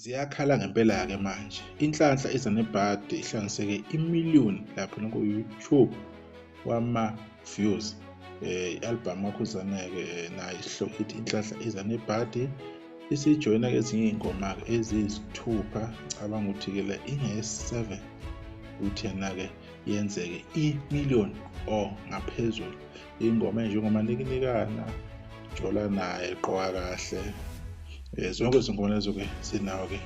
Ziyakhala ngempela-ke manje. Inhlanhla iza nebhadi ihlanganiseke imiliyoni lapho ku-YouTube wama-views. I-album kaKhuzane-ke nayo isihloko ithi Inhlanhla Iza Nebhadi. Isijoyina-ke ezinye iy'ngoma-ke eziyisithupha, ngicabanga ukuthi-ke le ingeye-7 ukuthi yena-ke yenzeke imiliyoni or ngaphezulu. Ingoma enjengoManikinikana, Jola Naye, Gqoka Kahle, zonke izingoma lezo-ke zinawo-ke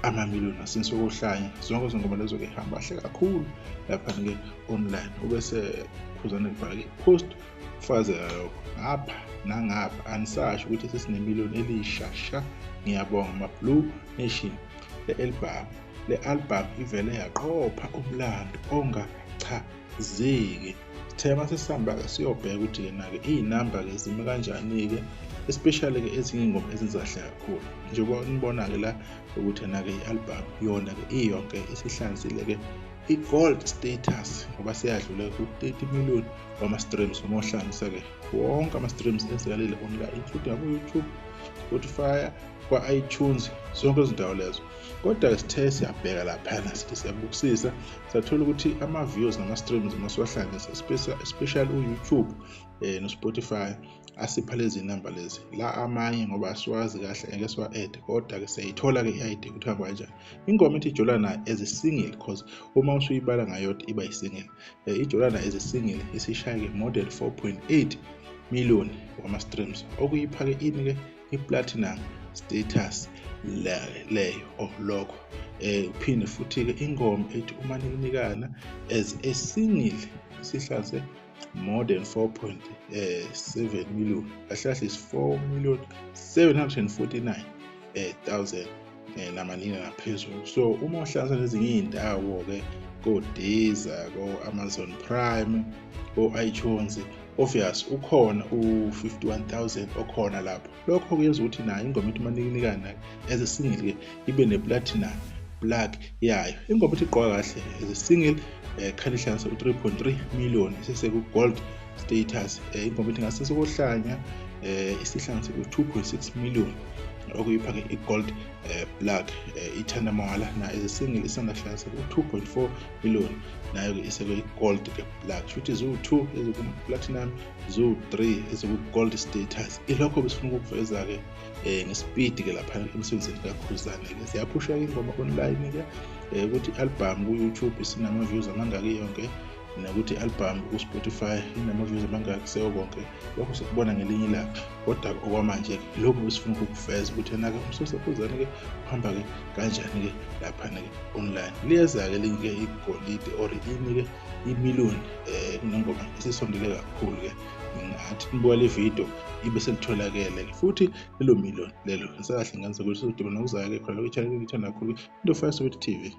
amamiliyoni asinsokohlanya. Zonke izingoma lezo-ke ihamba kahle kakhulu lapha-ke online. Ubese Khuzane kubhala-ke i-post kufakazela lokho ngapha nangapha, anisasho ukuthi sesinemiliyoni elishasha. Ngiyabonga ma-Blue Nation. Le album ivele yaqopha umlando ongachazeki. Sithe masesihamba-ke siyobheka ukuthi-ke na-ke iy'namba-ke zime kanjani-ke, especially-ke ezinye iy'ngoma ezenza kahle kakhulu. Njengoba nibona-ke la ukuthi na-ke i-album yona-ke iyonke isihlanzile-ke i-gold status, ngoba seyadlula ku-30 million wama-streams. Uma uhlanganisa-ke wonke ama-streams enzekalile online, including abo-YouTube, Spotify, kwa-iTunes, zonke izindawo lezo. Kodwa-ke sithe siyabheka laphana, sithi siyabukisisa, sathola ukuthi ama-views nama-streams uma siwahlanganisa, especially u-YouTube no-Spotify, asipha lezi namba lezi la. Amanye ngoba asiwazi kahle ngeke siwa-add, kodwa-ke siyayithola-ke i-idea ukuthi hamba kanjani. Ingoma ethi Ijola Naye as a single, cause uma usuyibala ngayodwa iba yi-single, Ijola Naye as a single isishaye-ke more than 4.8 million wama-streams, okuyipha-ke ini-ke i-platinum status leyo or lokho. Uphinde futhi-ke ingoma ethi Umanikinikana as a single isihlanze more than 4.7 million, kahle kahle is 4 million 749 thousand namaningi ngaphezulu. So uma uhlanganisa nezinye iy'ndawo-ke ko-Deezer, ko-Amazon Prime, ko-iTunes, obvious ukhona u-51,000 okhona lapho. Lokho kuyenza ukuthi nayo ingoma ethi Umanikinikana as a single-ke ibe ne-platinum plaque yayo. Ingoma ethi Gqoka Kahle as a single khani ihlanganisa u-3.3 million, iseseku-gold status. Ingoma ethi Ngasese Kohlanya isihlanganise ku-2.6 million, okuyipha-ke i-gold plaque. Ithanda Mawala na as a single isanda kuhlanganisa ku-2.4 million, nayo-ke isekwe-gold ke plaque. Shuthi ziwu-2 eziku-platinum, ziwu-3 eziku-gold status. Ilokho besifuna ukukuveza-ke ngespeed-ke lapha emsebenzini kaKhuzane-ke. Ziyaphusha-ke ingoma online-ke ukuthi i-album ku-YouTube isinama-views amangaki yonke, nokuthi i-album ku-Spotify inama-views amangaki. Seyobonke lokho sikubona ngelinye ilanga, kodwa okwamanje lokhu besifuna ukukuveza ukuthi yena-ke umsose Khuzane-ke uhamba-ke kanjani-ke laphana-ke online. Liyeza-ke elinye-ke igolide or ini-ke imiliyoni kunengoma esisondele kakhulu-ke. Ngathi nibuka le video ibe selitholakele-ke futhi lelo miliyoni lelo. Ngisakahle ngenza ukuthi sodibana nokuzayo-ke khona kwi-channel engiyithanda kakhulu, into First with TV.